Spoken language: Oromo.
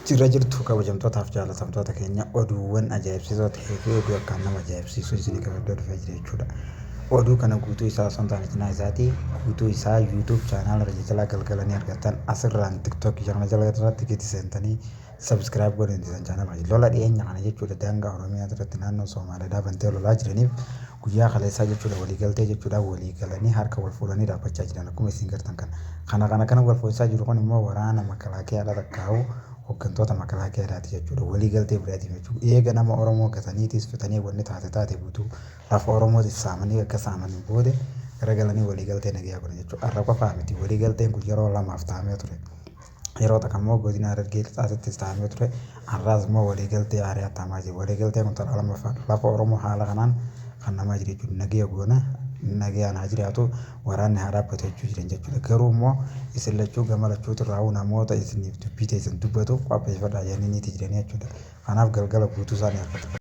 Jirra jirtu kabajamtootaaf jaalatamtoota keenya, oduuwwan ajaa'ibsiisoo ta'ee fi oduu akkaan nama ajaa'ibsiisu isinii qabadhee dhufee jira jechuudha. Oduu kana guutuu isaa osoo hin taane cinaa isaatii guutuu isaa YouTube chaanaala Raja Jalaa galgala ni argattan. Asirraan TikTok channel jala irratti gadi seentanii subscribe godhuu dandeessan chaanaala Raja. Lola dhiyeenya kana jechuudha daangaa Oromiyaa irratti naannoo Somaaliidhaa bantee lolaa jiraniif guyyaa kaleessaa jechuudha waliigaltee jechuudha walii galanii harka wal fuudhanii dhaabbachaa jiran akkuma isin gartan kana. Kana wal fuudhisaa jiru kun immoo waraana makalaakiyaadha takkaa'u hooggantoota makalaakiyaadhaati jechuudha. Waliigaltee biraatiin jechuudha. Eega nama Oromoo gataniitis fixanii wanni taate taate guutuu lafa Oromootis saamanii akka saamanii booda garagalanii waliigaltee nagayaa godhan jechuudha. Har'a qofaa miti, waliigalteen kun yeroo lamaaf taa'amee ture. Yeroo takka immoo godina Harargee Lixaatittis taa'amee ture. Har'aas immoo waliigaltee haaraa taa'amaa jira. Waliigalteen kun taraa lammaffaa lafa Oromoo haala kanaan kan namaa jiru jechuudha. Nagaya goona, nagayaan haa jiraatu, waraanni haa dhaabbatu jechuu jiran jechuudha. Garuu immoo isin lachuu gama lachuutu irraa namoota isiniif dubbii teessan dubbatu qopheeffadhaa jedhanii niiti jiranii jechuudha. Kanaaf galgala guutuu isaanii argatu.